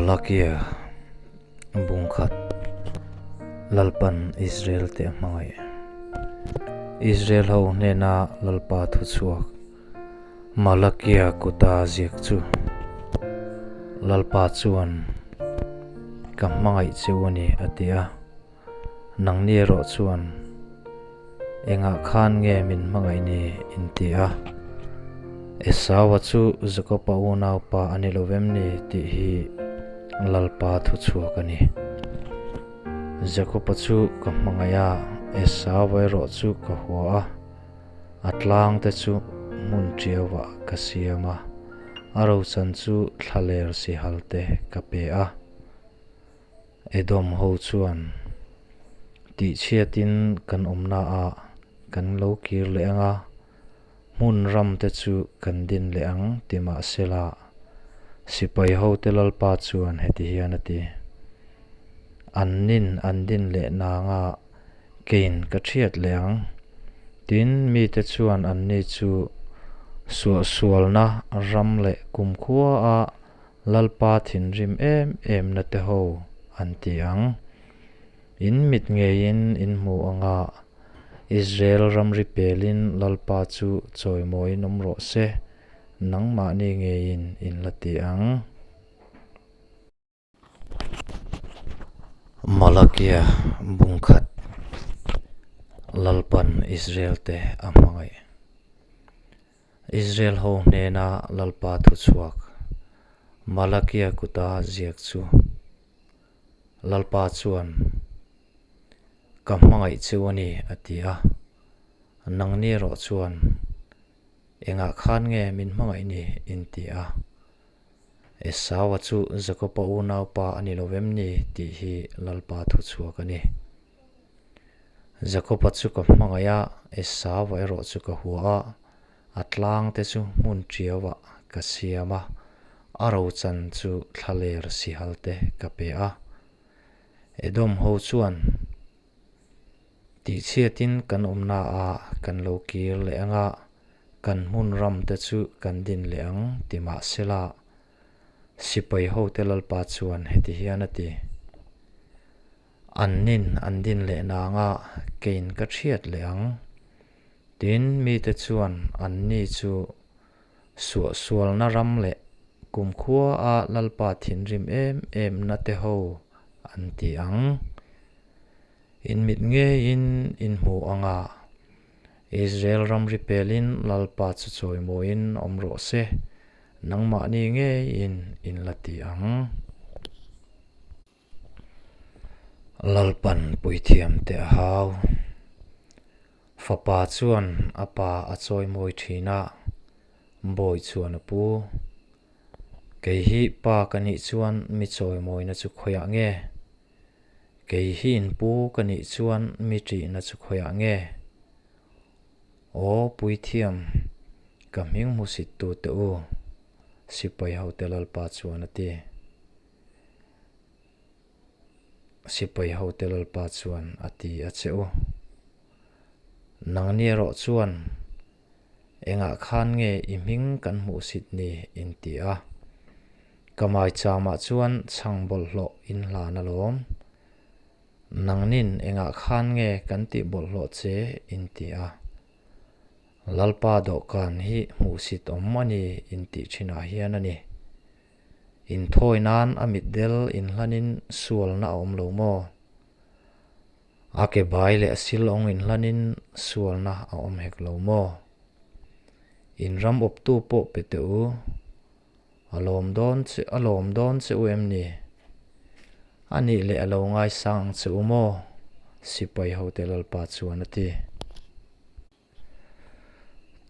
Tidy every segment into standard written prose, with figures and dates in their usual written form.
Malakia bungkhat Lalpan Israel te a hmangaih. Israel ho hnena Lalpa thuchhuak Malakia kuta ziak chu Lalpa chuan ka hmangaih cheu a ni a ti a. Nangni erawh chuan engah khan nge min hmangaih ni in ti a? Esaua chu Jakoba unaupa a ni lo vem ni tih hi Lalpa thuchhuak a ni. Jakoba chu ka hmangaih a, Esaua erawh chu ka hua a, a tlang te chu hmun tiauah ka siam a, a rochan chu thlaler sihal te ka pe a. Edom ho chuan tihchhiatin kan awmna ah kan lo kir leh ang a, hmun ram te chu kan din leh ang ti mahsela sipai hote Lalpa chuan heti hian a ti, An nin an din leh nanga kein ka thiat leh ang. Tin, mite chuan anni chu suahsualna ram leh kumkhua a Lalpa thinrim em em na te ho an ti ang. In mit ngeiin in hmu anga Israel ramri pelin Lalpa chu chawimawiin awm rawh se, nangmahni ngeiin in la ti ang. Malakia bungkhat Lalpan Israel te a hmangaih. Israel ho hnena Lalpa thuchhuak Malakia kuta ziak chu Lalpa chuan, Ka hmangaih cheu a ni, a ti a. Nangni erawh chuan, Engah khan nge min hmangaih ni? in ti a. Esaua chu Jakoba unaupa a ni lo vem ni? tih hi Lalpa thuchhuak a ni. Jakoba chu ka hmangaih a, Esaua erawh chu ka hua a, a tlangte chu hmun tiauah ka siam a, a rochan chu thlaler sihalte ka pe a. Edom ho chuan tihchhiatin kan awmnaah kan lo kir leh ang a, kan hmun ramte chu kan din leh ang ti mahsela, sipai hote Lalpa chuan heti hian a ti. An nin an din leh nanga kein ka thiat leh ang. Tin, mite chuan anni chu suahsualna ram leh kumkhua a Lalpa thinrim em em na te ho an ti ang. In mit ngeiin in hmu anga Israel ramri pelin Lalpa chu chawimawiin awm rawh se, nangmahni ngeiin in la ti ang. Lalpan puithiam te a hau. Fapa chuan a pa a chawimawi thin a, bawi chuan a pu. Kei hi pa ka nih chuan mi chawimawina chu khawiah nge? Kei hi in pu ka nih chuan mi ṭihna chu khawiah nge? Aw puithiam, ka hming hmusit tute u, sipai hote Lalpa chuan a ti. Sipai hote Lalpa chuan a ti a che u. Nangni erawh chuan engah khan nge i hming kan hmuh sit ni in ti a. Ka maicham-ah chuan chhang bawlhhlawh in hlan alawm. Nangnin engah khan nge kan tih bawlhhlawh che in ti a. Lalpa dawhkan hi hmuhsit awm a ni in tih thinah hian a ni. Inthawi nan a mitdel inhlanin sualna a awm lo maw? A ke bai leh a sil awng inhlanin sualna a awm hek lo maw? In ram awptu pawh pe teh u, a lawm dawn che a lawm dawn che u em ni? A nih leh a lo ngaisang ang che u maw? Sipai hote Lalpa chuan a ti.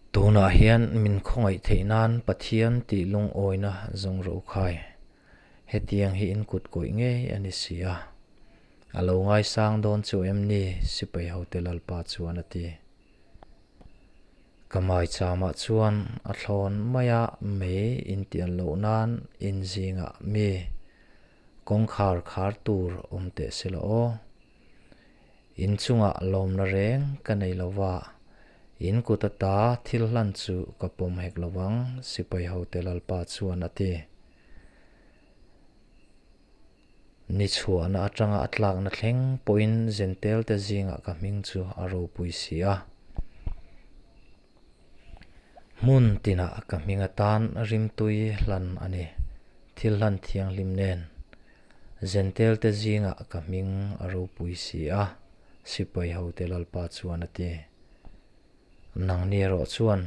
Tunah hian min khawngaih theih nan Pathian tih lungawina zawng rawh u khai. Hetiang hi in kut kawih ngei a ni si a. A lo ngaisang dawn chu em ni? Sipai hote Lalpa chuan a ti. Ka maichamah chuan a thlawn maia mei in tial loh nan in zingah mi kawngkhar khar tur awm teh se la aw. In chungah lawmna reng ka nei lo va, in kut ata thil hlan chu ka pawm hek lo vang, sipai hote Lalpa chuan a ti. Ni chhuahna atanga a tlakna thleng pawhin Zentelte zingah ka hming chu a ropui si a. Hmun tinah ka hming atan rimtui hlan a ni, thil hlan thianghlim nen. Zentelte zingah ka hming a ropui si a, sipai hote Lalpa chuan a ti. Nangni erawh chuan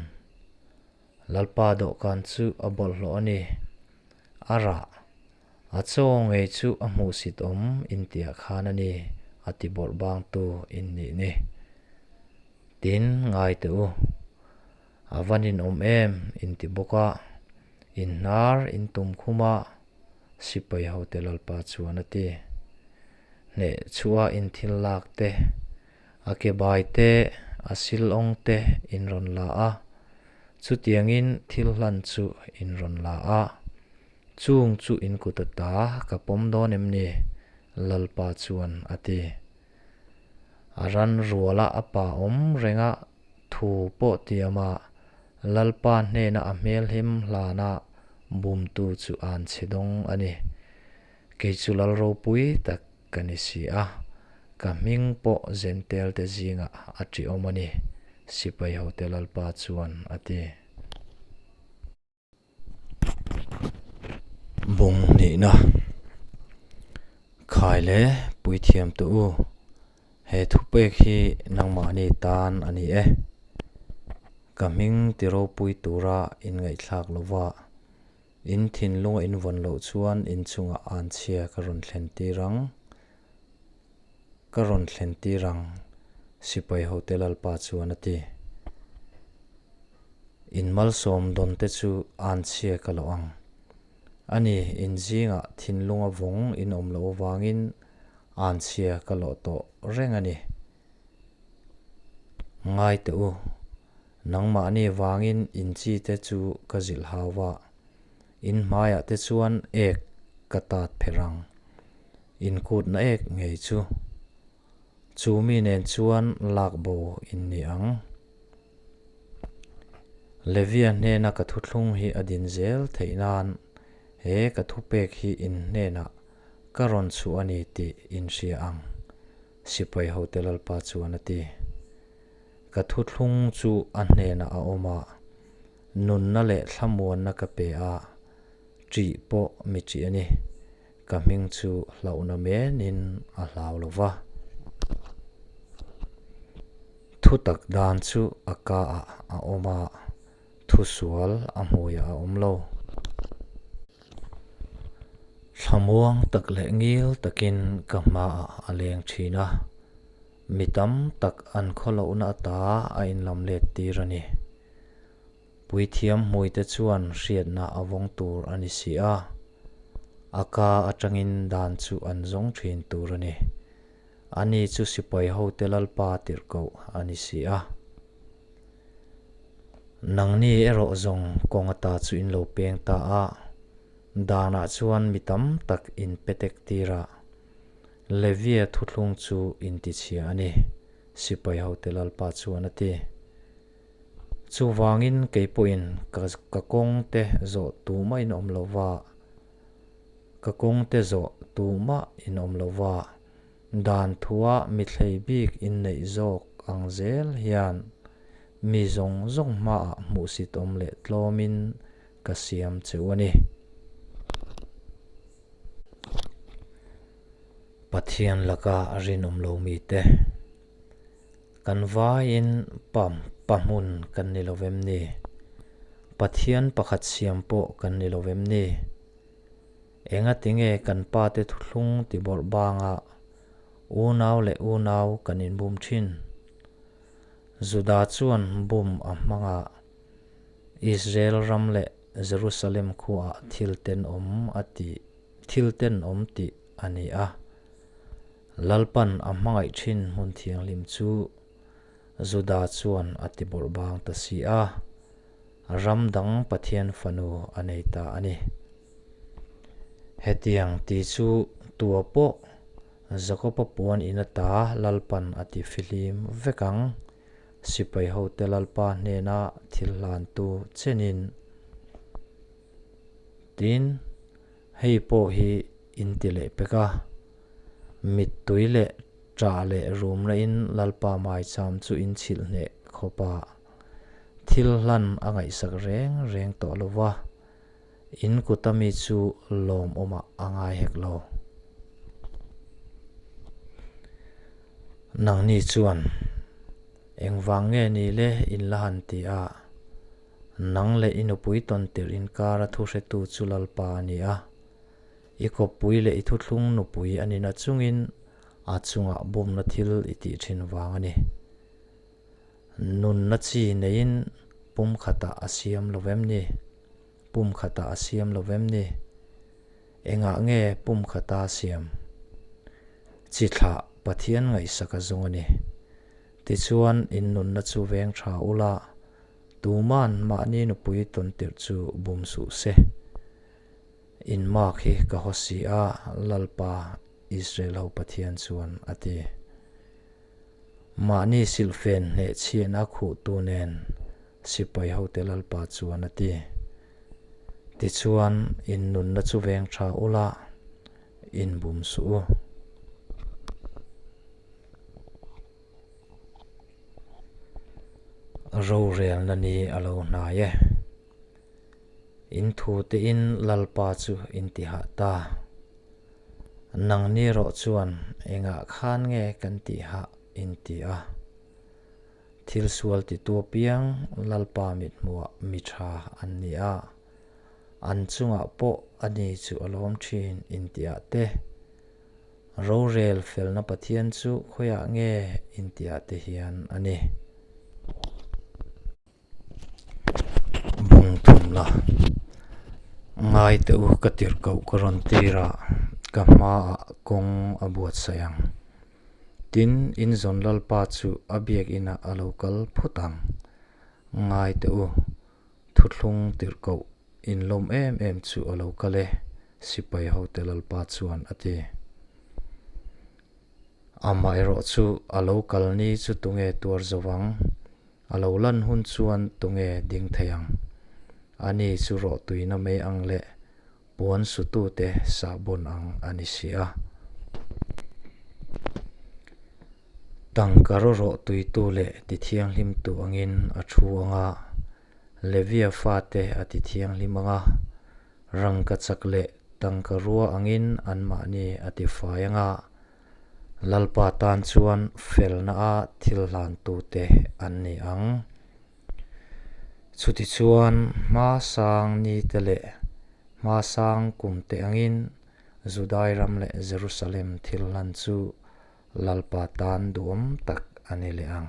Lalpa dawhkan chu a bawlhhlawh a ni, a rah A chaw ngei chu a hmuhsit awm intiah khan a ni, a ti bawrh bangtu in nih ni. Tin, ngai teh u. A va ninawm em inti bawk a, in hnar in tum khum a, sipai hote Lalpa chuan a ti. Hneh chhuah in thil lak te, a ke bai te, a sil awng te in rawn la a, chutiangin thil hlan chu in rawn la a. Chung chu in kut ata ka pawm dawn em ni? Lalpa chuan a ti. A ran ruala a pa awm renga thu pawh tiama Lalpa hnena a hmelhem hlana bumtu chu an chhe dawng a ni. Kei chu Lal ropui tak ka ni si a, ka hming pawh Zentelte zingah a ṭihawm a ni, sipai hote Lalpa chuan a ti. Bung hnihna Khai le puithiam tawh u, he thupek hi nangmahni tan a ni e. Ka hming ti ropui tura in ngaihthlak lova, in thinlunga in vawn loh chuan in chungah anchhia ka rawn thlen tir ang. Ka rawn thlen tir ang, sipai hote Lalpa chuan a ti. In malsawm dawn te chu anchhia ka loh ang. Ani, in zingah thinlunga vawng in awm loh avangin anchhia ka loh tawh reng a ni. Ngai teh u, nangmahni vangin in chi te chu ka zilh hau va, in hmaiah te chuan ek ka tat pherh ang. Inkutna ek ngei chu. Chu mi nen chuan lak bo in ni ang. Levia hnena ka thuthlung hi a din zel theih nan he ka thupek hi in hnenah ka rawn chhuah a ni tih in hria ang, sipai hote Lalpa chuan a ti. Ka thuthlung chu a hnenah a awm a, nunna leh thlamuanna ka pe a, ṭih pawh mi ṭih a ni. Ka hming chu hlauhna menin a hlau lo va. Thutak dan chu a ka ah a awm a, thusual a hmuiah a awm lo. Thlamuang tak leh ngil takin ka hmaah a leng thin a, mi tam tak an khawlohna ata a inlam let tir a ni. Puithiam hmuite chuan hriatna a vawng tur a ni si a, a ka atangin dan chu an zawng thin tur a ni. Ani chu sipai hote Lalpa tirhkoh a ni si a. Nangni erawh zawng kawng ata chu in lo peng ta a, danah chuan mi tam tak in petek tir a, Levia thuthlung chu in tichhia a ni, sipai hote Lalpa chuan a ti. Chuvangin kei pawhin ka ka kawngte zawh tumah in awm lo va, ka kawngte zawh tumah in awm lo va, dan thua mithlei bik in neih zawk ang zel hian mi zawng zawng hmaah hmuhsit awm leh tlawmin ka siam che u a ni. Pathian laka rinawm lo mite. Kan vaiin pam pahmun kan ni lo vem ni? Pathian pakhat siam pawh kan ni lo vem ni? Engatinge kan pate thuthlung ti bawrh bangah unau leh unau kan inbum thin? Juda chuan bum a hmang a, Israel ram leh Jerusalem khuaah thil tenawm a tih thil tenawm tih a ni a. Lalpan a hmangaih thin hmun thianghlim chu Juda chuan a ti bawrh bang ta si a, ram dang Pathian fanu a nei ta a ni. Hetiang ti chu tua pawh Jakoba puan in ata Lalpan a ti fihlim vek ang, sipai hote Lalpa hnena thil hlantu chenin. Tin, hei pawh hi in ti leh pek a. Mittui leh ṭah leh rumna in Lalpa maicham chu in chhilh hneh khawp a, thil hlan a ngaihsak reng reng tawh lo va, in kuta mi chu lawmawmah a ngai hek lo. Nangni chuan, Engvang nge ni le in la han ti a? Nang leh i nupui tawn tirh inkara thuhretu chu Lalpa a ni a. I kawppui leh i thuthlung nupui a nina chungin a chungah bumna thil i tih thin vang a ni. Nunna chi neiin pum khatah a siam lo vem ni? Pum khatah a siam lo vem ni? Engah nge pum khata siam? Chi thlah Pathian ngaihsak a zawng a ni. Tichuan in nunna chu veng tha ula, tuman mahni nupui tawn tirh chu bum suh se. In mak hi ka haw si a, Lalpa, Israel ho Pathian chuan a ti. Mahni silhfen hneh chhiahna khuhtu nen sipai hote Lalpa chuan a ti. Tichuan, in nunna chu veng tha ula, in bum suh u. Rorelna ni a lo hnai e. In thutein Lalpa chu in ti hah ta. Nangni erawh chuan engah khan nge kan tih hah in ti a. Thil sual titu apiang Lalpa mithmuhah mi tha an ni a, an chungah pawh a ni chu a lawm thin in tihah te, rorel felna Pathian chu khawiah nge in tihah te hian a ni. Bung thum la, ngai teh u ka tirh koh ka rawn tir a, ka hmaah kawng a buatsaih ang. Tin, in zawn Lalpa chu a biakinah a lo kal phut ang. Ngai teh u, thuthlung tirh koh in lawm em em chu a lo kal e, sipai hote Lalpa chuan a ti. Amaherawh chu a lo kal ni chu tunge tuar zo ang? A lo lan hun chuan tunge ding thei ang? Ani chu rawh tuina mai ang leh puan sutute sahbawn ang a ni si a. Tangka raw rawh tuitu leh tithianghlimtu angin a thu ang a, Levia fate a tithianghlim ang a, rangkachak leh tangka rua angin anmahni a tifai ang a, Lalpa tan chuan felna a thil hlantute an ni ang. Chutichuan hma sang nite leh hma sang kumte angin Judai ram leh Jerusalem thil hlan chu Lalpa tan duhawm tak a ni leh ang.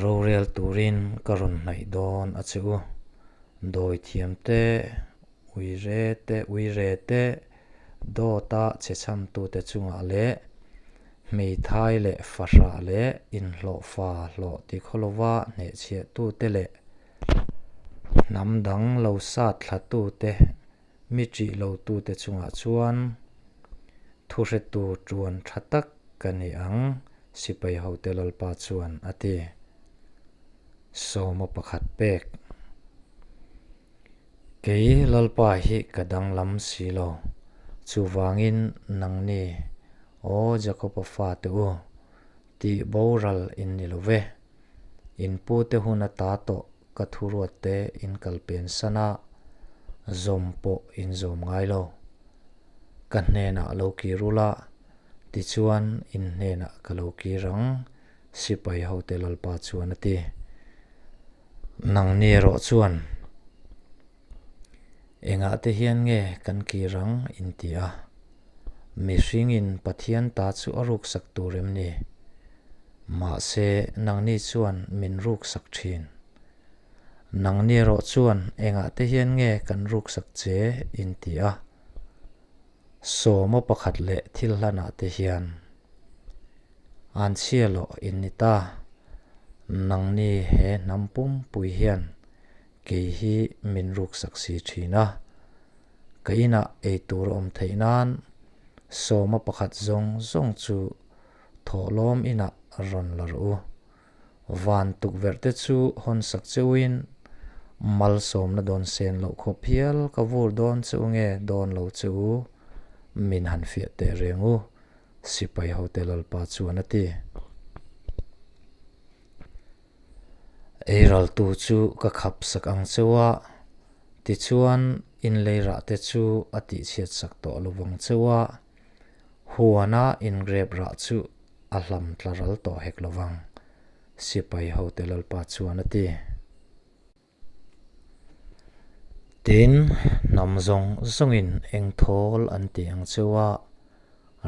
Rorel turin ka rawn hnaih dawn a che u. Dawithiamte Uire te, uire te, dawta che chhamtute chungah leh hmeithai leh fahrah leh inhlawhfa hlawh ti khaw lova hnehchhiahtute leh hnam dang lo sat thlatute mi ṭih lotute chungah chuan thuhretu ṭuan ṭha tak ka ni ang, sipai hote Lalpa chuan a ti. Sawma pakhat pek. Kei Lalpa hi ka danglam si lo. Chuvangin nangni, Aw Jakoba fate u, tih boral in ni lo ve. In pute hun ata tawh ka thuruatte in kal pensan a, zawm pawh in zawm ngai lo. Ka hnenah lo kir ula, tichuan in hnenah ka lo kir ang, sipai hote Lalpa chuan a ti. Nangni erawh chuan engah te hian nge kan kir ang in ti a? Mihringin Pathian ta chu a ruksak tur em ni? Mahse nangni chuan min ruksak thin. Nangni erawh chuan engah te hian nge kan ruksak che in ti a? Sawma pakhat leh thil hlanah te hian an chhia loh in ni ta. Nangni he hnam pumpui hian kei hi min ruksak si thin a, ka inah ei tur a awm theih nan sawma pakhat zawng zawng chu thawhlawm inah rawn la rawh u. Van tukverh te chu hawn sak cheuhin malsawmna dawn sen loh khawp hial ka vur dawn che u nge dawn lo che u. Min han fiah teh reng u, sipai hote Lalpa chuan a ti. Eiraltu chu ka khap sak ang cheu a, tichuan in leirah te chu a tihchhiat sak tawh lo vang cheu a, huana in grep rah chu a hlam tla ral tawh hek lo vang, sipai hote Lalpa chuan a ti. Tin, hnam zawng zawngin eng thawl an ti ang cheu a,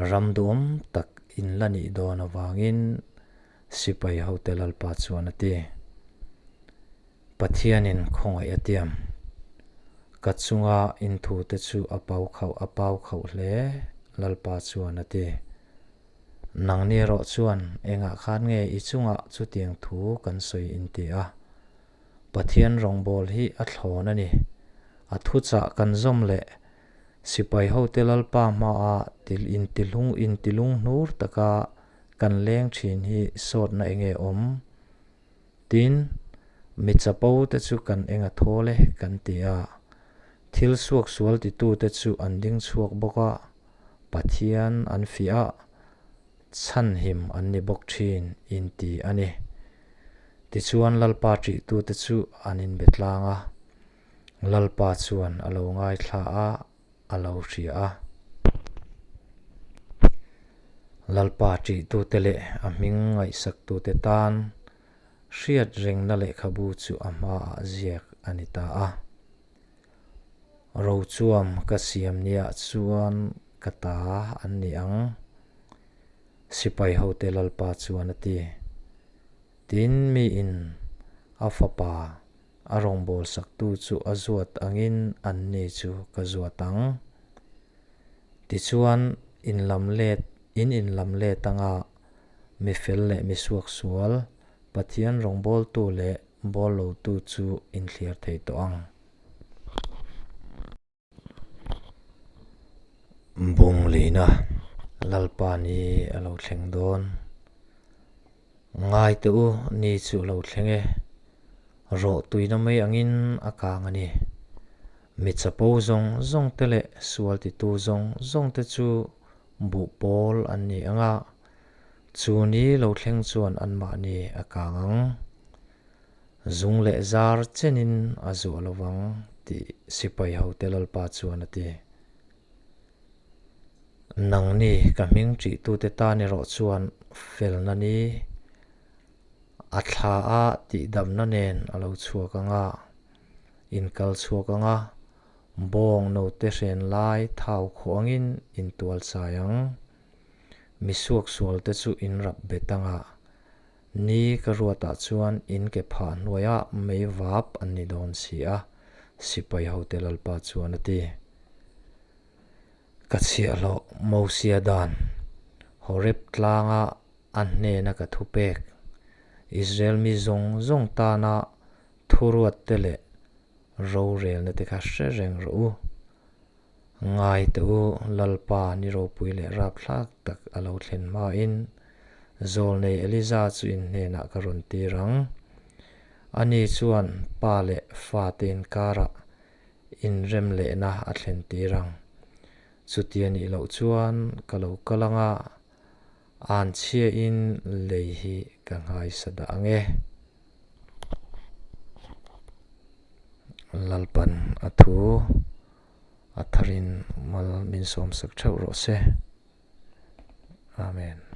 ram duhawm tak in la nih dawn avangin sipai hote Lalpa chuan a ti. Pathianin khawngaih a tiam. Ka chunga in thute chu a pau khauh a pau khauh hle, Lalpa chuan a ti. Nangni erawh chuan engah khan nge i chungah chutiang thu kan sawi in ti a? Pathian rawngbâwl hi a thlâwn a ni. A thuchah kan zawm leh sipai hote Lalpa hmaah til intihlung intilung hnûr taka kan lêng ṭhîn hi sâwtna enge awm? Tin, mi chapo te chu kan eng a thawl e kan ti a, thil suaksual titute chu an ding chhuak bawk a, Pathian an fiah a, chhanhim an ni bawk thin in ti a ni. Tichuan Lalpa ṭihtute chu an inbe tlang a, Lalpa chuan a lo ngaithla a, a lo hria a. Lalpa ṭihtute leh a hming ngaihsaktute tan hriat rengna lehkhabu chu a hmaah ziak a ni ta a. Rochuam ka siam niah chuan ka ta an ni ang, sipai hote Lalpa chuan a ti. Tin, miin a fapa a rawngbâwl saktu chu a zuat angin anni chu ka zuat ang. Tichuan, inlam let, in inlam let anga mi fel leh mi suaksual, Pathian rawngbâwltu leh Ball lo tu chu inthliar thei tawh ang. Bung lina Lalpa ni a lo thleng dawn. Ngai teh u, ni chu a lo thleng e. Rawh tuina mai angin a kang a ni. Mi chapo zawng zawng te leh sual titu zawng zawng te chu buh pawl an ni ang a, Chu ni lo thleng chuan anmahni a kang ang. Zung leh zar chenin a zuah lo vang tih sipai hote Lalpa chuan a ti. Nangni ka hming ṭihtute tan erawh chuan felna ni a thla a tihdamna nen a lo chhuak ang a, in kal chhuak ang a, bawng note hren lai thau khawh angin in tual chai ang. Mi suaksualte chu in rap bet ang a, ni ka ruatah chuan in ke phah hnuaiah mei vap an ni dawn si a, sipai hote Lalpa chuan a ti. Ka chhiahhlawh Mosia dan, Horeb tlanga a hnena ka thupek, Israel mi zawng zawng tana thuruatte leh rorelna te kha hre reng rawh u. Ngai teh u, Lalpa ni ropui leh rapthlak tak a lo thlen hmain Zawlnei Eliza chu in hnenah ka rawn tir ang. Ani chuan pa leh fate inkarah inrem lehna a thlen tir ang. Chutia nih loh chuan ka lo kal ang a, an chhiain lei hi ka nghaisa dah ang e. Lalpan a thu a tharin mal min sawmsak theuh rawh se. Amen.